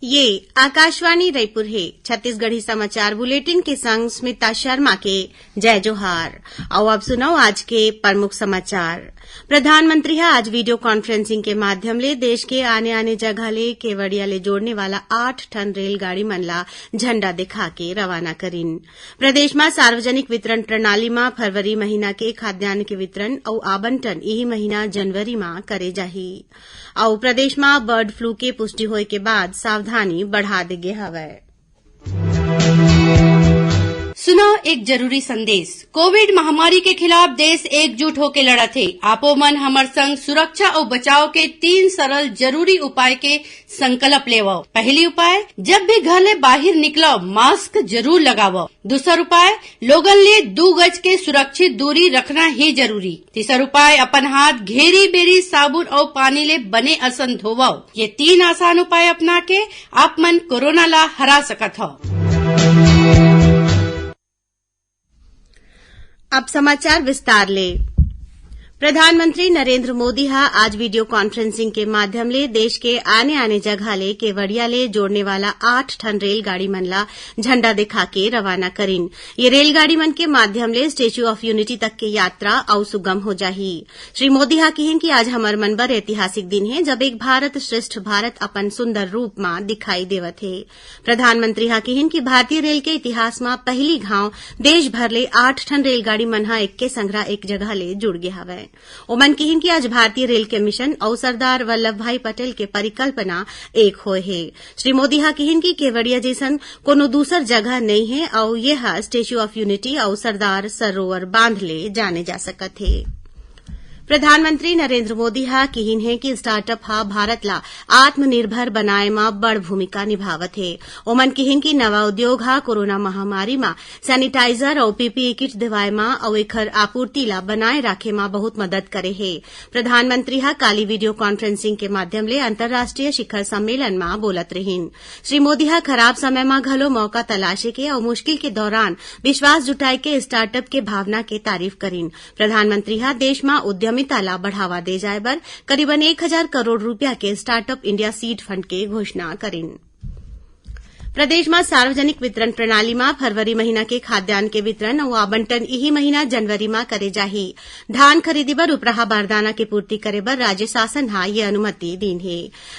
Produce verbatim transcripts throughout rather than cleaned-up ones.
ये आकाशवाणी रायपुर हे। छत्तीसगढ़ी समाचार बुलेटिन के संग स्मिता शर्मा के जय जोहार। अउ अब सुनव आज के प्रमुख समाचार। प्रधानमंत्री ह आज वीडियो कॉन्फ्रेंसिंग के माध्यम ले देश के आने-आने जगह ले केवड़िया ले जोड़ने वाला आठ ठन रेलगाड़ी मन ला झंडा दिखा के रवाना करिन। प्रदेश म सार्वजनिक वितरण प्रणाली म फरवरी महीना के खाद्यान्न के वितरण अउ आवंटन इही महीना जनवरी म करे जाही। अउ प्रदेश म बर्ड फ्लू के पुष्टि होए के बाद सावधानी बढ़ा दे गे हवय। सुनव एक जरूरी संदेश। कोविड महामारी के खिलाफ देश एकजुट होके लड़त हे। आपो मन हमर संग सुरक्षा अउ बचाव के तीन सरल जरूरी उपाय के संकल्प लेवव। पहली उपाय, जब भी घर ले बाहिर निकलव, मास्क जरूर लगावव। दूसर उपाय, लोगन ले दू गज के सुरक्षित दूरी रखना ही जरूरी। तीसर उपाय, अपन हाथ घेरी बेरी साबुन अउ पानी ले बने असन धोवव। ये तीन आसान उपाय अपना के आप मन कोरोना ला हरा सकत हव। अब समाचार विस्तार ले। प्रधानमंत्री नरेंद्र मोदी ह आज वीडियो कॉन्फ्रेंसिंग के माध्यम ले देश के आने-आने जगह ले केवड़िया ले जोड़ने वाला आठ ठन रेलगाड़ी मन ला झंडा दिखा के रवाना करिन। ये रेलगाड़ी मन के माध्यम ले स्टैच्यू ऑफ यूनिटी तक के यात्रा अउ सुगम हो जाही। श्री मोदी ह किहिन कि आज हमर मन बर ऐतिहासिक दिन हे, जब एक भारत श्रेष्ठ भारत अपन सुंदर रूप म दिखाई देवत हे। प्रधानमंत्री ह किहिन कि भारतीय रेल के इतिहास म पहली घांव देश भर ले आठ ठन रेलगाड़ी मन ह एके संघरा एक जगह ले जुड़ गे हवय। ओमन किहिन कि आज भारतीय रेल के मिशन अउ सरदार वल्लभ भाई पटेल के परिकल्पना एक होए हे। श्री मोदी ह किहिन कि केवड़िया जइसन कोनो दूसर जगह नइ हे अउ ये ह स्टैच्यू ऑफ यूनिटी अउ सरदार सरोवर बांध ले जाने जा सकत हे। प्रधानमंत्री नरेंद्र मोदी ह किहिन हे कि स्टार्टअप ह भारत ला आत्मनिर्भर बनाए म बड़ भूमिका निभावत हे। ओमन किहिन कि नवा उद्योग ह कोरोना महामारी म सैनिटाइजर अउ पीपीई किट देवाए म अउ एखर आपूर्ति ला बनाए राखे म बहुत मदद करे हे। प्रधानमंत्री ह काली वीडियो कॉन्फ्रेंसिंग के माध्यम ले अंतर्राष्ट्रीय शिखर सम्मेलन म बोलत रिहिन। श्री मोदी ह खराब समय म घलो मौका तलाशे के अउ मुश्किल के दौरान विश्वास जुटाए के स्टार्टअप के भावना के तारीफ करिन। प्रधानमंत्री ह देश म उद्यमिता ला बढ़ावा दे जाए बर करीबन एक हजार करोड़ रूपिया के स्टार्टअप इंडिया सीड फंड के घोषणा करिन। प्रदेश म सार्वजनिक वितरण प्रणाली म फरवरी महीना के खाद्यान्न के वितरण अउ आवंटन इही महीना जनवरी म करे जाही। धान खरीदी बर उपराहा बारदाना के पूर्ति करे बर राज्य शासन ह ये अनुमति दीन हे।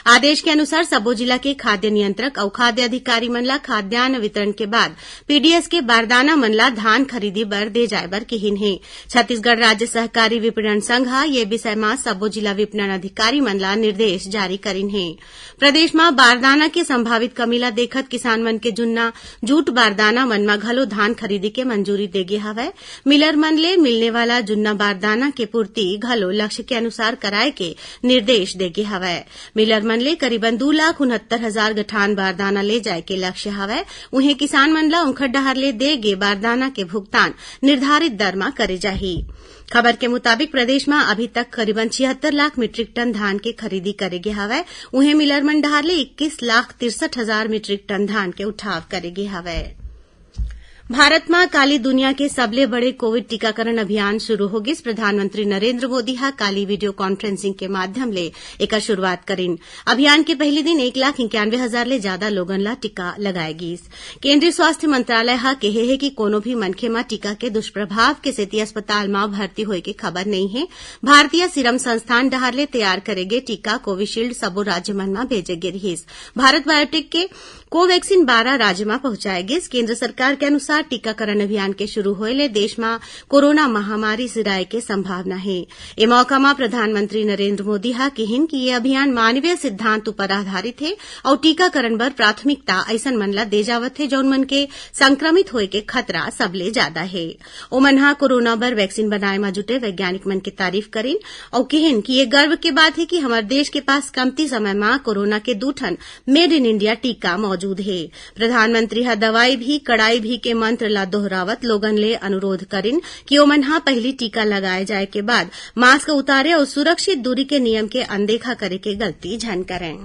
आदेश के अनुसार सबो जिला के खाद्य नियंत्रक अउ खाद्य अधिकारी मन ला खाद्यान्न वितरण के बाद पीडीएस के बारदाना मन ला धान खरीदी बर दे जाए बर किहिन हे। छत्तीसगढ़ राज्य सहकारी विपणन संघ ह ये विषय म सबो जिला विपणन अधिकारी मन ला निर्देश जारी करिन हे। प्रदेश म बारदाना के संभावित कमी ला देखत किसान मन के जुन्ना जूट बारदाना मन म घलो धान खरीदी के मंजूरी दे गे हवय। मिलर मन ले मिलने वाला जुन्ना बारदाना के पूर्ति घलो लक्ष्य के अनुसार कराए के निर्देश दे गे हवय। मिलर मन ले करीबन दू लाख उनहत्तर हजार गठान बारदाना ले जाए के लक्ष्य हवय। उहें, किसान मन ला उंखर डहार ले दे गे बारदाना के भुगतान निर्धारित दर म करे जाही। खबर के मुताबिक, प्रदेश म अभी तक करीबन छिहत्तर लाख मीट्रिक टन धान के खरीदी करे गे हवय। उहें, मिलर मन डहार ले इक्कीस लाख तिरसठ हजार मीट्रिक टन धान के उठाव करे गे हवय। भारत म काली दुनिया के सबले बड़े कोविड टीकाकरण अभियान शुरू हो गिस। प्रधानमंत्री नरेंद्र मोदी ह काली वीडियो कॉन्फ्रेंसिंग के माध्यम ले एकर शुरुआत करिन। अभियान के पहली दिन एक लाख इक्यानवे हजार ले जादा लोगन ला टीका लगाए गिस। केंद्रीय स्वास्थ्य मंत्रालय ह केहे हे कि कोनो भी मनखे म टीका के दुष्प्रभाव के सेती अस्पताल म भर्ती होए के खबर नइ हे। भारतीय सीरम संस्थान डहार ले तैयार करे गे टीका कोविशील्ड सबो राज्य मन म भेजे गे रिहिस। भारत बायोटेक के कोवैक्सीन बारह राज्य म पहुंचाए गिस। केंद्र सरकार के अनुसार, टीकाकरण अभियान के शुरू होए ले देश म कोरोना महामारी सिराए के संभावना हे। ए मौका म प्रधानमंत्री नरेंद्र मोदी ह किहिन कि ये अभियान मानवीय सिद्धांत उपर आधारित हे अउ टीकाकरण बर प्राथमिकता अइसन मन ल दे जावत हे, जउन मन के संक्रमित होए के खतरा सबले जादा हे। ओमन ह कोरोना बर वैक्सीन बनाए म जुटे वैज्ञानिक मन के तारीफ करिन अउ किहिन कि ये गर्व के बात हे कि हमर देश के पास कमती समय म कोरोना के दू ठन मेड इन इंडिया टीका मौजूद हे। प्रधानमंत्री ह दवाई भी, कड़ाई भी के मंत्र ला दोहरावत लोगन ले अनुरोध करिन कि ओमन ह पहिली टीका लगाए जाए के बाद मास्क उतारे अउ सुरक्षित दूरी के नियम के अनदेखा करे के गलती झन करंय।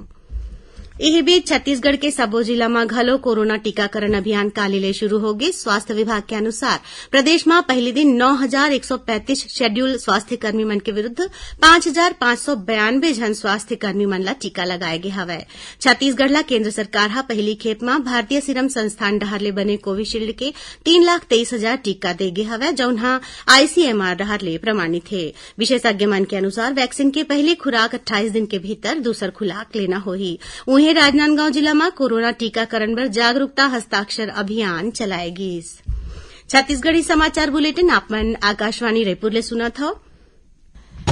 इही बीच, छत्तीसगढ़ के सबो जिला म घलो कोरोना टीकाकरण अभियान काली ले शुरू होगे। स्वास्थ्य विभाग के अनुसार, प्रदेश म पहिली दिन नौ हजार एक सौ पैंतीस शेड्यूल स्वास्थ्य कर्मी मन के विरुद्ध पांच हजार पांच सौ बयानबे झन स्वास्थ्य कर्मी मन ला टीका लगाए गे हवय। छत्तीसगढ़ ला केंद्र सरकार ह पहिली खेप म भारतीय सीरम संस्थान डहार ले बने कोविशील्ड के तीन लाख तेईस हजार टीका दे गे हवय, जउन ह आईसीएमआर डहार ले प्रमाणित हे। विशेषज्ञ मन के अनुसार, वैक्सीन के पहिली खुराक अट्ठाईस दिन के भीतर दूसर खुराक लेना होही। उहें, राजनांदगांव जिला म कोरोना टीकाकरण बर जागरूकता हस्ताक्षर अभियान चलाए गीस। छत्तीसगढ़ी समाचार बुलेटिन आप मन आकाशवाणी रायपुर ले सुनत हव।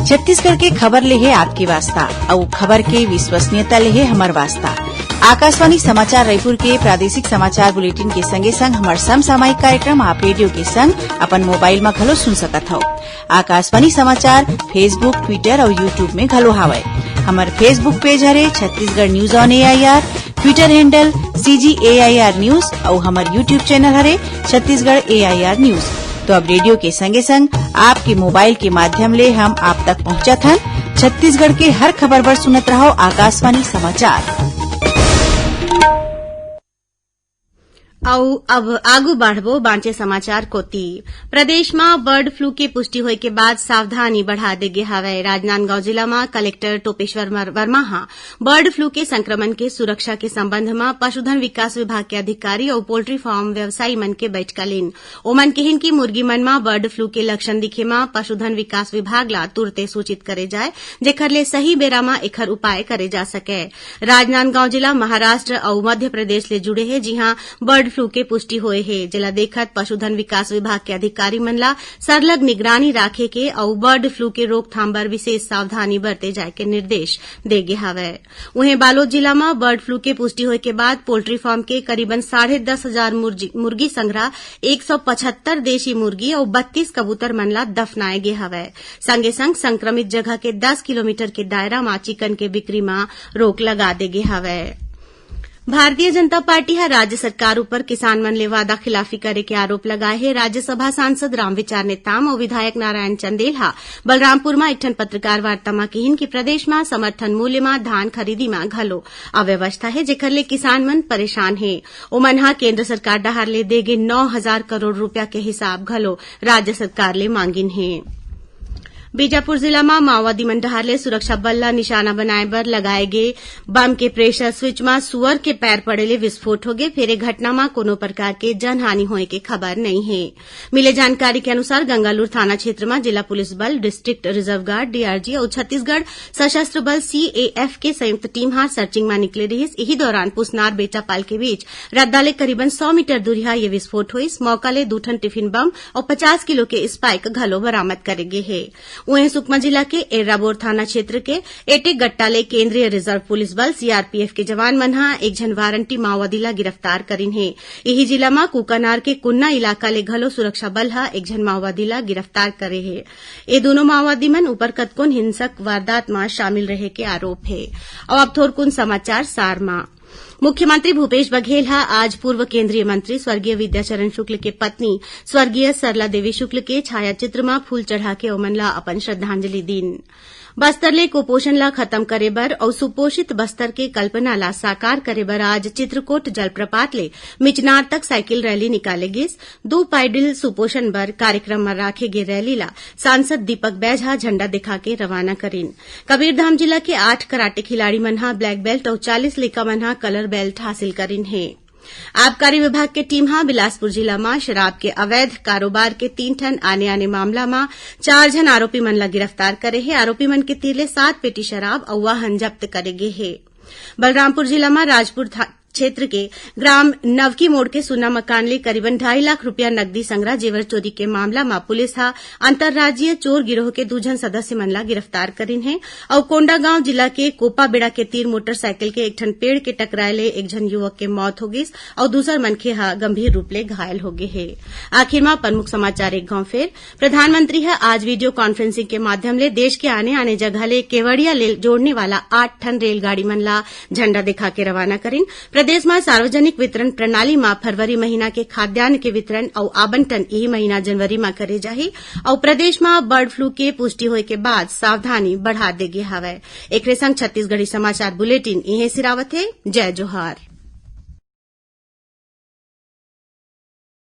छत्तीसगढ़ के खबर ले हे आपके वास्ता, अउ खबर के विश्वसनीयता ले हे हमर वास्ता। आकाशवाणी समाचार रायपुर के प्रादेशिक समाचार बुलेटिन के संगे संग हमर समसामयिक कार्यक्रम आप रेडियो के संग अपन मोबाइल म घलो सुन सकत हव। आकाशवाणी समाचार Facebook, Twitter अउ YouTube में घलो हावय। हमर Facebook पेज हरे Chhattisgarh news on AIR, Twitter handle CG AIR news अउ हमर YouTube चैनल हरे छत्तीसगढ़ एआईआर न्यूज। तो अब रेडियो के संगे संग आपके मोबाइल के माध्यम ले हम आप तक पहुंचत हन। छत्तीसगढ़ के हर खबर बर सुनत रहव आकाशवाणी समाचार। अउ अब आगू बढ़बो बांचे समाचार कोति। प्रदेश म बर्ड फ्लू के पुष्टि होय के बाद सावधानी बढ़ा दे गे हवय। राजनांदगांव जिला म कलेक्टर टोपेश्वर मर-, वर्मा ह बर्ड फ्लू के संक्रमण के सुरक्षा के संबंध म पशुधन विकास विभाग के अधिकारी अउ पोल्ट्री फार्म व्यवसायी मन के बैठका लीन। ओमन किहिन कि मुर्गी मन म बर्ड फ्लू के लक्षण दिखे म पशुधन विकास विभाग ला तुरते सूचित करे जाय, जेखर ले सही बेरा म एखर उपाय करे जा सकय। राजनांदगांव जिला महाराष्ट्र अउ मध्य प्रदेश ले जुड़े हे, जिहां बर्ड फ्लू के पुष्टि होए हे, जेला देखत पशुधन विकास विभाग के अधिकारी मन ला सरलग निगरानी राखे के अउ बर्ड फ्लू के रोकथाम बर विशेष सावधानी बरते जाय के निर्देश दे गे हवय। उहें, बालोद जिला म बर्ड फ्लू के पुष्टि होए के बाद पोल्ट्री फार्म के करीबन साढ़े दस हजार मुर्जी-, मुर्गी संघरा एक सौ पचहत्तर देशी मुर्गी अउ बत्तीस कबूतर मन ला दफनाए गे हवय। संगे संग संक्रमित जगह के दस किलोमीटर के दायरा म चिकन के बिक्री म रोक लगा दे गे हवय। भारतीय जनता पार्टी ह राज्य सरकार ऊपर किसान मन ले वादा खिलाफी करे के आरोप लगाए हे। राज्यसभा सांसद रामविचार नेताम अउ विधायक नारायण चंदेल ह बलरामपुर म एक ठन पत्रकार वार्ता म किहिन कि प्रदेश म समर्थन मूल्य म धान खरीदी म घलो अव्यवस्था हे, जेखर ले किसान मन परेशान हे। ओमन ह केंद्र सरकार डहार ले दे गे नौ हजार करोड़ रूपिया के हिसाब घलो राज्य सरकार ले मांगिन हे। बीजापुर जिला म माओवादी मन डहार ले सुरक्षा बल ल निशाना बनाए बर लगाए गे बम के प्रेशर स्विच म सुअर के पैर पड़े ले विस्फोट होगे, फेर ए घटना म कोनो प्रकार के जनहानि होए के खबर नइ हे। मिले जानकारी के अनुसार, गंगालूर थाना क्षेत्र म जिला पुलिस बल, डिस्ट्रिक्ट रिजर्व गार्ड, डीआरजी, अउ छत्तीसगढ़ सशस्त्र बल, सीएएफ, के संयुक्त टीम ह सर्चिंग म निकले रिहिस। इही दौरान पुसनार बेचापाल के बीच रद्दा ले करीबन सौ मीटर दूरिहा ये विस्फोट होइस। मौका ले दू ठन टिफिन बम अउ पचास किलो के स्पाइक घलो बरामद करे गे हे। उहें, सुकमा जिला के एर्राबोर थाना क्षेत्र के एटेगट्टा ले केंद्रीय रिजर्व पुलिस बल, सीआरपीएफ, के जवान मन ह एक झन वारंटी माओवादी ला गिरफ्तार करिन हे। इही जिला म कुकानार के कुन्ना इलाका ले घलो सुरक्षा बल ह एक झन माओवादी ला गिरफ्तार करे हे। ए दूनों माओवादी मन ऊपर कतकोन हिंसक वारदात म शामिल रहे के आरोप हे। अउ अब थोरकुन समाचार सार म। मुख्यमंत्री भूपेश बघेल ह आज पूर्व केंद्रीय मंत्री स्वर्गीय विद्याचरण शुक्ल के पत्नी स्वर्गीय सरला देवी शुक्ल के छायाचित्र म फूल चढ़ा के ओमन ला अपन श्रद्धांजलि दीन। बस्तर ले कुपोषण ला खत्म करे बर अउ सुपोषित बस्तर के कल्पना ला साकार करे बर आज चित्रकोट जलप्रपात ले मिचनार तक साइकिल रैली निकाले गिस। दू पाइडिल सुपोषण बर कार्यक्रम म राखे गे रैली ला सांसद दीपक बैज ह झंडा दिखा के रवाना करिन। कबीरधाम जिला के आठ कराटे खिलाड़ी मन ह ब्लैक बेल्ट अउ चालीस लइका मन ह कलर बेल्ट हासिल करिन हे। आबकारी विभाग के टीम ह बिलासपुर जिला म शराब के अवैध कारोबार के तीन ठन आने-आने मामला म चार झन आरोपी मन ल गिरफ्तार करे हे। आरोपी मन के तीर ले सात पेटी शराब अउ वाहन जब्त करे गे हे। बलरामपुर जिला म राजपुर था-, क्षेत्र के ग्राम नवकी मोड़ के सुन्ना मकान ले करीबन ढाई लाख रुपया नकदी संग्रह जेवर चोरी के मामला म पुलिस ह अंतर्राज्यीय चोर गिरोह के दू झन सदस्य मन ला गिरफ्तार करिन हे। अउ कोंडागांव जिला के कोपाबेड़ा के तीर मोटरसाइकिल के एक ठन पेड़ के टकराए ले एक झन युवक के मौत हो गिस अउ दूसर मनखे ह गंभीर रूप ले घायल हो गे हे। आखिर म प्रमुख समाचार एक घांव फेर। प्रधानमंत्री ह आज वीडियो कॉन्फ्रेंसिंग के माध्यम ले देश के आने-आने जगह ले केवड़िया ले जोड़ने वाला आठ ठन रेलगाड़ी मन ला झंडा दिखा के रवाना करिन। प्रदेश म सार्वजनिक वितरण प्रणाली म फरवरी महीना के खाद्यान्न के वितरण अउ आवंटन इही महीना जनवरी म करे जाही अउ प्रदेश म बर्ड फ्लू के पुष्टि होय के बाद सावधानी बढ़ा दे गे हवय। एकरे संग छत्तीसगढ़ी समाचार बुलेटिन इहें सिरावत हे। जय जोहार।